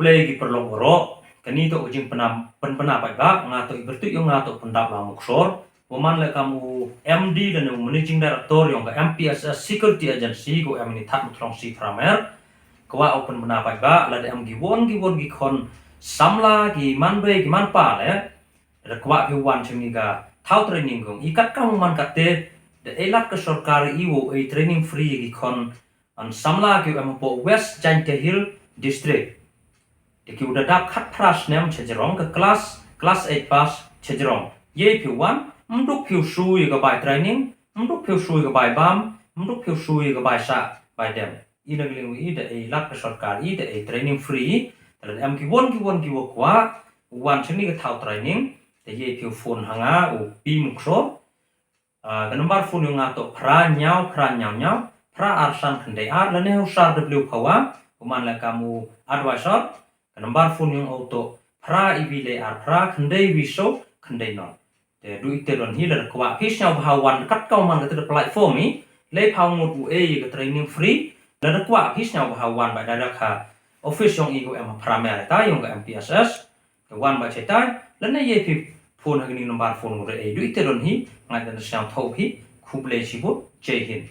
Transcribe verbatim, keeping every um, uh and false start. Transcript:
Khublei ki paralok baroh, kani toh ka jingpynbna paidbah, nga toh i Bertuid Ïong, nga toh Pyndap Lam Muksor. Wa man leh kam u M D lane u Managing Director yong ka M P S S Security Agency, ko em ini Thadmuthlong C Phramer. Kwah u pynbna paidbah, lada em ki won ki won ki khon samla, ki man bei ki man pa leh, lada kwah phi wan sha kani ka thaw training kong i, kat kam u man katte, da e lad ka sorkar i wow e training free ki khon samla ki em hapoh West Jaintia Hills District. Da ki u da dap khatphra snem chajrong, ka class, class eight pass chajrong. Ye phi wan, mduk phi u shu ya ka bai training, mduk phi u shu ya ka bai bam, mduk phi u shu ya ka bai sah bai dem. I na ka liang i da e lad ka sorkar i, da e training free. Te lada em ki won ki won ki wa kwah wan sha kani ka thaw training, te ye phi u phone ha nga u P Muksor. Ah, ka number phone yong nga toh phra ñiaw phra ñiaw ñiaw phra ar san khyndai ar, lane ha u Sir W Phawa, u man leh kam u advisor. Ka number phone yong u toh phra iwi lai ar phra khyndai wi saw khyndai nod. Te du ite don hi, lada kwah phi sñiawbha wan kat kam u man katte da platform i, lai phaw ngut u e ka training free. Lada kwah phi sñiawbha wan bha direct ha office yong i ko em ha Phramer ta yong ka M P S S. Te wan bha chetai, lane ye phi phone ha kani number phone u re e. Du ite don hi, nga da sñiawthooh hi. Khublei chibun, Jai Hind.